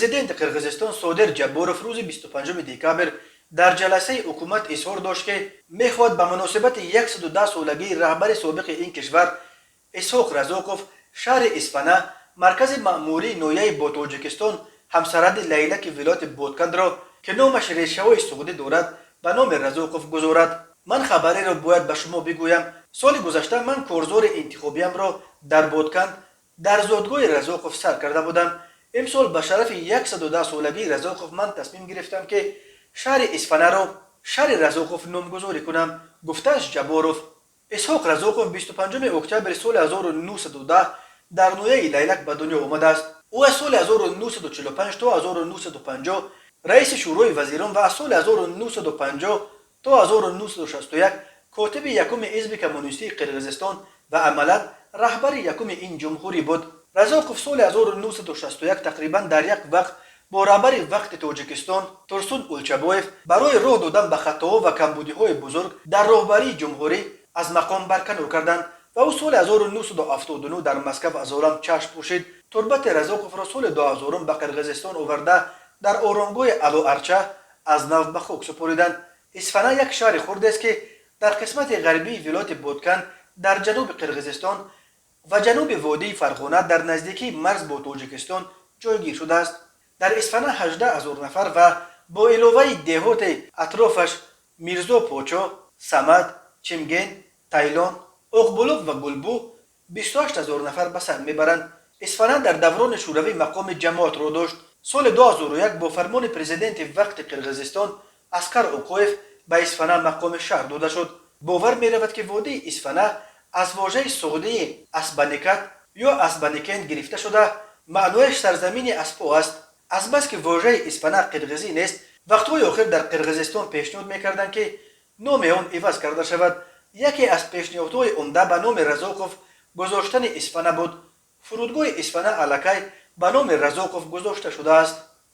Президенти Қирғизистон Содир Ҷабборов рӯзи 25 декабр дар ҷаласаи ҳукумат изҳор дошт, ки мехоҳад ба муносибати 110 солагии раҳбари собиқи ин кишвар Исҳоқ Разоқов шаҳри Исфана, маркази маъмурии ноҳияи бо Тоҷикистон ҳамсарҳади Лайлаки вилояти Боткандро, ки номаш решаҳои суғдӣ дорад, ба номи Разоқов гузорад. Ман хабареро бояд ба шумо бигӯям. Соли гузашта ман корзори интихобиямро дар Ботканд, дар зодгоҳи Разоқов, сар карда будам. Имсол ба шарафи 110 солагии Разоқов ман тасмим гирифтам, ки шаҳри Исфанаро шаҳри Разоқов номгузорӣ кунам, гуфтааст Ҷабборов. Исҳоқ Разоқов 25 октябри соли 1910 дар ноҳияи Лайлак ба дунё омадааст. Ӯ аз соли 1945 то 1950 раиси Шӯрои вазирон ва аз соли 1950 то 1961 котиби якуми Ҳизби коммунистии Қирғизистон ва амалан раҳбари якуми ин ҷумҳурӣ буд. Разоқов соли 1961 тақрибан дар як вақт бо раҳбари вақти Тоҷикистон Турсун Улчабоев барои роҳ додан ба хатоҳо ва камбудиҳои бузург дар роҳбарии ҷумҳурӣ аз мақом барканор карданд ва ӯ соли 1979 дар Москав аз олам чашм пӯшид. Турбати Разоқовро соли 2000 ба Қирғизистон оварда, дар оромгоҳи Ало Арча аз нав ба хок супориданд. Исфана як шаҳри хурдест, ки дар қисмати ғарбии вилояти Боткан, дар ҷануби Қирғизистон ва ҷануби водии Фарғона, дар наздикии марз бо Тоҷикистон ҷойгир шудааст. Дар Исфана 18 ҳазор нафар ва бо иловаи деҳоти атрофаш Мирзо Почо, Самад, Чимген, Тайлон, Оқбулуқ ва Гулбу 28 ҳазор нафар ба сар мебаранд. Исфана дар даврони шӯравӣ мақоми ҷамоатро дошт. Соли 2001 бо фармони президенти вақти Қирғизистон Аскар Оқоев ба Исфана мақоми шаҳр дода шуд. Бовар меравад, ки водии Исфана аз вожаи суғдии Асбаникат ё Асбаникент гирифта шуда, маънояш сарзамини аспо аст. Азбаски вожаи Исфана қирғизӣ нест, вақтҳои охир дар Қирғизистон пешниҳод мекарданд, ки номи он иваз карда шавад. Яке аз пешниҳодҳои умда ба номи Разоқов гузоштани Исфана буд. Фурудгоҳи Исфана аллакай ба номи Разоқов гузошта шудааст.